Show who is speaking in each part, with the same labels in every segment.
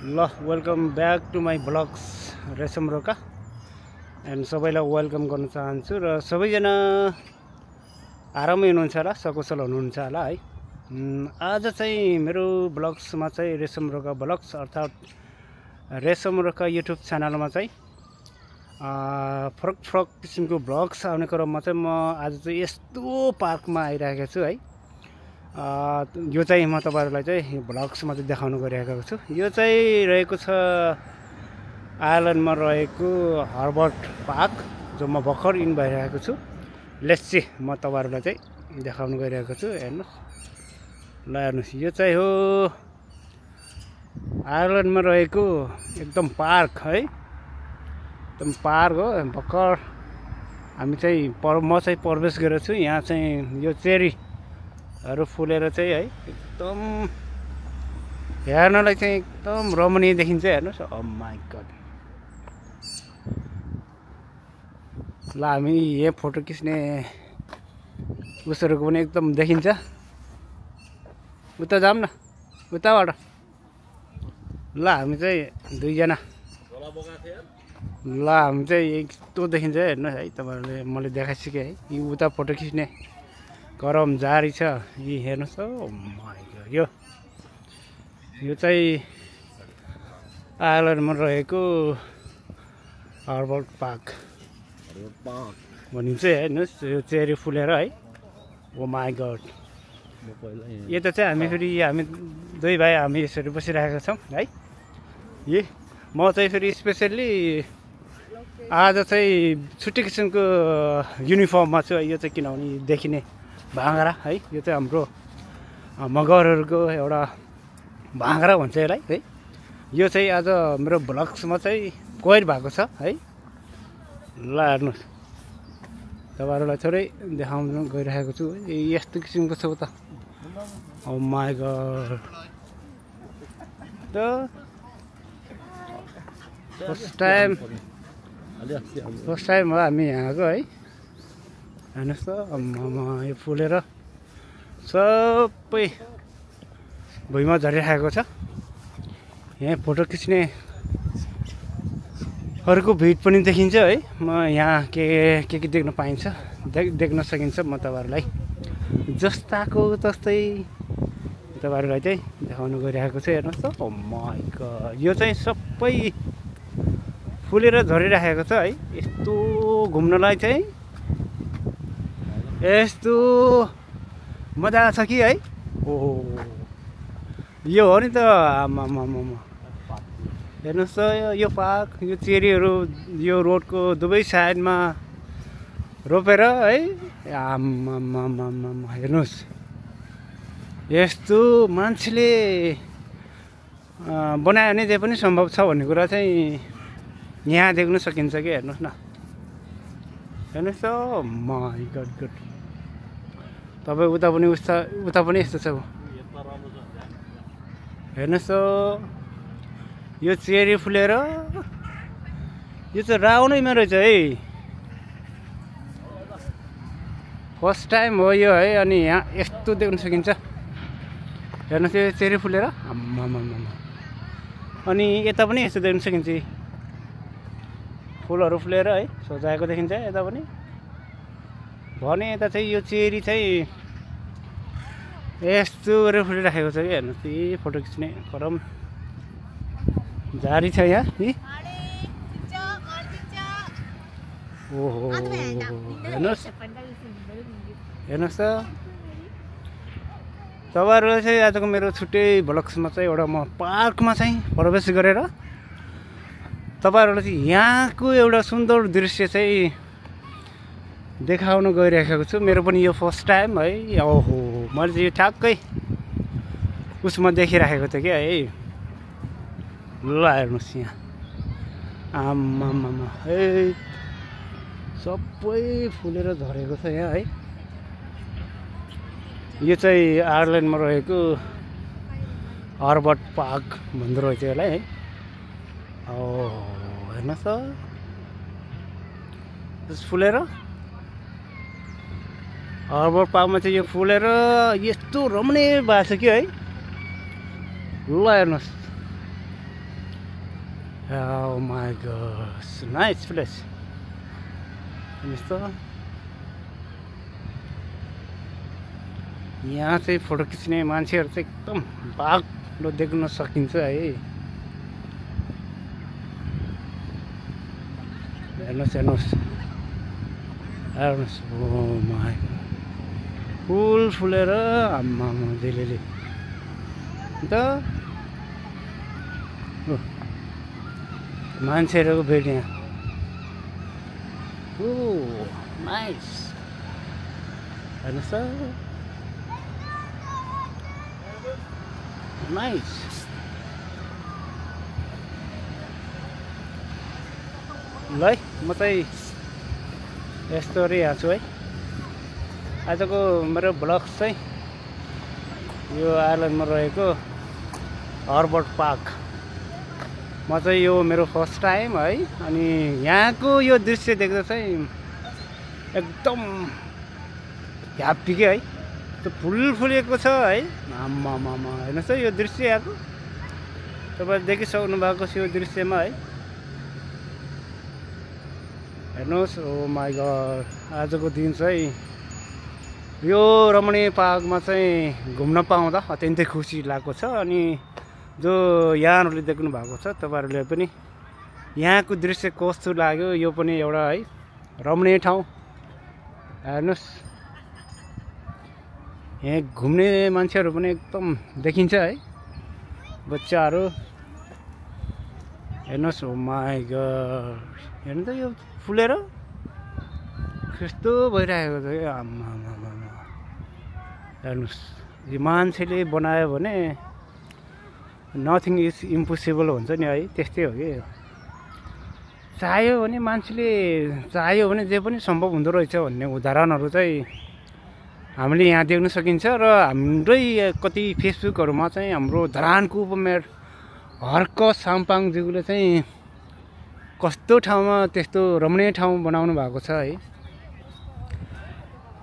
Speaker 1: ल welcome back to my blogs Resham Roka and सबैलाई welcome गर्न चाहन्छु र सबैजना आरामै हुनुहुन्छ होला, सकुशल हुनुहुन्छ होला है। आज चाहिँ मेरो ब्लग्समा चाहिँ रेशम रोका ब्लग्स अर्थात् रेशम रोका युट्युब च्यानलमा चाहिँ फरक फरक किसिमको ब्लग्स आउने क्रममा चाहिँ म आज चाहिँ यस्तो पार्कमा आइरहेको छु है। यो चाहिँ म तपाईहरुलाई चाहिँ भ्लग्समा चाहिँ देखाउन गइरहेको छु। यो चाहिँ रहेको छ आयरल्यान्डमा रहेको हर्बर्ट पार्क, जो म भर्खर इन भइरहेको छु। लेट्स सी म तपाईहरुलाई चाहिँ देखाउन गइरहेको छु। हेर्नुस्, ल हेर्नुस्, यो चाहिँ हो आयरल्यान्डमा रहेको एकदम पार्क है, एकदम पार्क हो। भर्खर हामी चाहिँ म चाहिँ प्रवेश गरेको छु। यहाँ चाहिँ यो चेरीहरू फुलेर चाहिँ है एकदम हेर्नलाई चाहिँ एकदम रमणीय देखिन्छ। हेर्नुस्, ओ माइ गड। ल हामी यहाँ फोटो खिच्ने उसहरूको पनि एकदम देखिन्छ। उता जाऊँ न, उताबाट। ल हामी चाहिँ दुईजना, ल हामी चाहिँ यस्तो देखिन्छ। हेर्नुहोस् है, तपाईँहरूले मैले देखाइसकेँ है। यी उता फोटो खिच्ने गरम जारी छ। यी हेर्नुहोस्, ओ माइ गड। यो चाहिँ आयरल्यान्डमा रहेको हर्बर्ट पार्क भनिन्छ। हेर्नुहोस्, यो चेरी फुलेर है, ओ माइ गड। यता चाहिँ हामी दुई भाइ हामी यसरी बसिरहेका छौँ है। म चाहिँ फेरि स्पेसल्ली आज चाहिँ छुट्टै किसिमको युनिफर्ममा छु। यो चाहिँ किनभने देखिने भाँगरा है, यो चाहिँ हाम्रो मगरहरूको एउटा भाँगरा भन्छ यसलाई है। यो चाहिँ आज मेरो ब्लग्समा चाहिँ कोयर भएको छ है। ल हेर्नुहोस्, तपाईँहरूलाई थोरै देखाउन गइरहेको छु। यस्तो किसिमको छ उता, ओ माइ गड। फर्स्ट टाइम हो हामी यहाँको है। हेर्नुहोस् त, यो फुलेर सबै भुइँमा झरिरहेको छ। यहाँ फोटो खिच्ने अरूको भिड पनि देखिन्छ है। म यहाँ के देख्न पाइन्छ, देख्न सकिन्छ। म तपाईँहरूलाई जस्ताको तस्तै तपाईँहरूलाई चाहिँ देखाउन गइरहेको छु। हेर्नुहोस् त, ओ माइ गड। यो चाहिँ सबै फुलेर झरिरहेको छ है। यस्तो घुम्नलाई चाहिँ यस्तो मजा छ कि है। ओहो, यो हो नि त। हेर्नुहोस् त, यो पार्क, यो चेरीहरू यो रोडको दुवै साइडमा रोपेर है। हेर्नुहोस्, यस्तो मान्छेले बनायो भने जे पनि सम्भव छ भन्ने कुरा चाहिँ यहाँ देख्न सकिन्छ कि। हेर्नुहोस् न, हेर्नुहोस् त, माइ गड गड। तपाईँ उता पनि यस्तो छ। हेर्नुहोस् त, यो चेरी फुलेर यो चाहिँ राउनैमा रहेछ है। फर्स्ट टाइम हो यो है। अनि यहाँ यस्तो देख्न सकिन्छ। हेर्नुहोस्, यो चेरी फुलेर अनि यता पनि यस्तो देख्न सकिन्छ। फुलहरू फुलेर है सजाएको देखिन्छ यता पनि। भने यता चाहिँ यो चेरी चाहिँ यस्तो गरेर फुलिराखेको छ कि। हेर्नुहोस्, यी फोटो खिच्ने क्रम जारी छ यहाँ। ओहो, हेर्नुहोस्, हेर्नुहोस् त। तपाईँहरूले चाहिँ आजको मेरो छुट्टै ब्लग्समा चाहिँ एउटा म पार्कमा चाहिँ प्रवेश गरेर तपाईँहरूलाई चाहिँ यहाँको एउटा सुन्दर दृश्य चाहिँ देखाउन गइरहेको छु। मेरो पनि यो फर्स्ट टाइम है। ओहो, मैले चाहिँ यो ठ्याक्कै उसमा देखिराखेको थिएँ क्या है। ल हेर्नुहोस्, यहाँ आम्मामा है, सबै फुलेर झरेको छ यहाँ है। यो चाहिँ आयरल्यान्डमा रहेको हर्बर्ट पार्क भन्दो रहेछ यसलाई है। ओ हेर्नुहोस् त, फुलेर हर्बर्ट पार्कमा चाहिँ यो फुलेर यस्तो रमणीय भएको छ कि है। ल हेर्नुहोस्, Oh my gosh, nice place. यस्तो यहाँ चाहिँ फोटो खिच्ने मान्छेहरू चाहिँ एकदम बाक्लो देख्न सकिन्छ है। हेर्नुहोस् हेर्नुहोस् हेर्नुहोस्, ओ माय फुल फुलेर आम्मा दिलेले अन्त मान्छेहरूको भेट यहाँ। ओ नाइस, हेर्नुहोस् त नाइस। ल है म चाहिँ यस्तोरी यहाँ छु है। आजको मेरो ब्लग चाहिँ यो आइल्यान्डमा रहेको हर्बर्ट पार्क। म चाहिँ यो मेरो फर्स्ट टाइम है। अनि यहाँको यो दृश्य देख्दा चाहिँ एकदम ह्याप्पी के है। त्यो फुल फुलेको छ है। आम्मामामा हेर्नुहोस् है यो दृश्य यहाँको, तपाईँ देखिसक्नु भएको छ यो दृश्यमा है। हेर्नुहोस्, ओ माई गड, आजको दिन चाहिँ यो रमणीय पार्कमा चाहिँ घुम्न पाउँदा अत्यन्तै खुसी लागेको छ। अनि जो यहाँहरूले देख्नु भएको छ तपाईँहरूले पनि यहाँको दृश्य कस्तो लाग्यो, यो पनि एउटा है रमणीय ठाउँ। हेर्नुहोस् यहाँ घुम्ने मान्छेहरू पनि एकदम देखिन्छ है, बच्चाहरू। हेर्नुहोस्, ओ माई गड, हेर्नु त यो फुलेर कस्तो भइरहेको छ क्या। आम्मा हेर्नुहोस्, यो मान्छेले बनायो भने नथिङ इज इम्पोसिबल हुन्छ नि है, त्यस्तै हो कि। चाह्यो भने मान्छेले चाह्यो भने जे पनि सम्भव हुँदो रहेछ भन्ने उदाहरणहरू चाहिँ हामीले यहाँ देख्न सकिन्छ। र हाम्रै कति फेसबुकहरूमा चाहिँ हाम्रो धरानको उपमेयर हर्क साम्पाङज्यूले चाहिँ कस्तो ठाउँमा त्यस्तो रमणीय ठाउँ बनाउनु भएको छ है।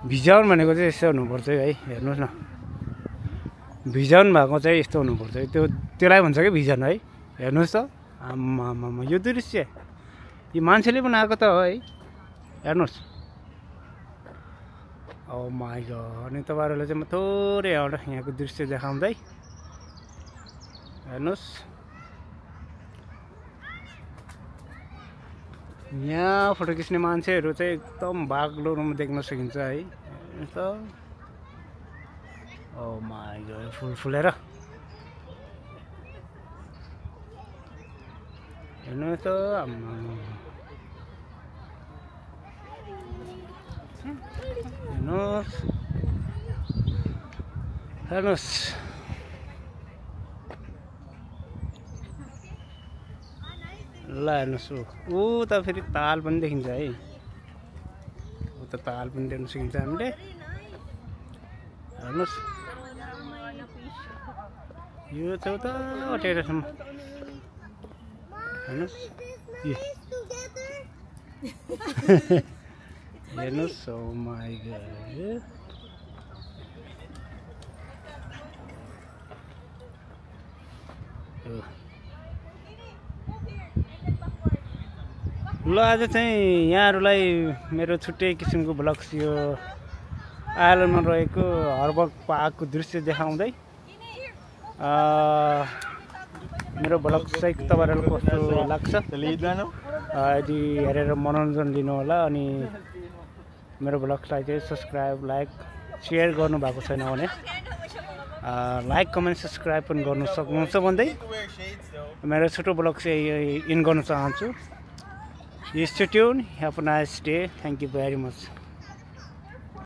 Speaker 1: भिजन भनेको चाहिँ यस्तो हुनुपर्छ है। हेर्नुहोस् न, भिजन भएको चाहिँ यस्तो हुनुपर्छ, त्यसलाई भन्छ कि भिजन है। हेर्नुहोस् त, आम्मामामा यो दृश्य यो मान्छेले बनाएको त है। हेर्नुहोस्, ओ माई गड। अनि तपाईँहरूलाई चाहिँ म थोरै एउटा यहाँको दृश्य देखाउँदै, हेर्नुहोस् यहाँ फोटो खिच्ने मान्छेहरू चाहिँ एकदम बाक्लो रूपमा देख्न सकिन्छ है। हेर्नुहोस् त, ओ माई गड, फुल फुलेर हेर्नुहोस् त, हेर्नुहोस् हेर्नुहोस्। ल हेर्नुहोस्, उता फेरि ताल पनि देखिन्छ है। उता ताल पनि देख्न सकिन्छ हामीले। हेर्नुहोस् यो छ उता टेरेसम्म, हेर्नुहोस् हेर्नुहोस्, ओ माई गड। ल आज चाहिँ यहाँहरूलाई मेरो छुट्टै किसिमको ब्लग्स यो आइल्यान्डमा रहेको हर्बर्ट पार्कको दृश्य देखाउँदै मेरो ब्लग चाहिँ तपाईँहरूलाई कस्तो लाग्छ यदि हेरेर मनोरञ्जन लिनु होला। अनि मेरो ब्लगलाई चाहिँ सब्सक्राइब, लाइक, सेयर गर्नुभएको छैन भने लाइक, कमेन्ट, सब्सक्राइब पनि गर्नु सक्नुहुन्छ भन्दै मेरो छोटो ब्लग चाहिँ इन गर्न चाहन्छु। Stay tuned. Have a nice day. Thank you very much.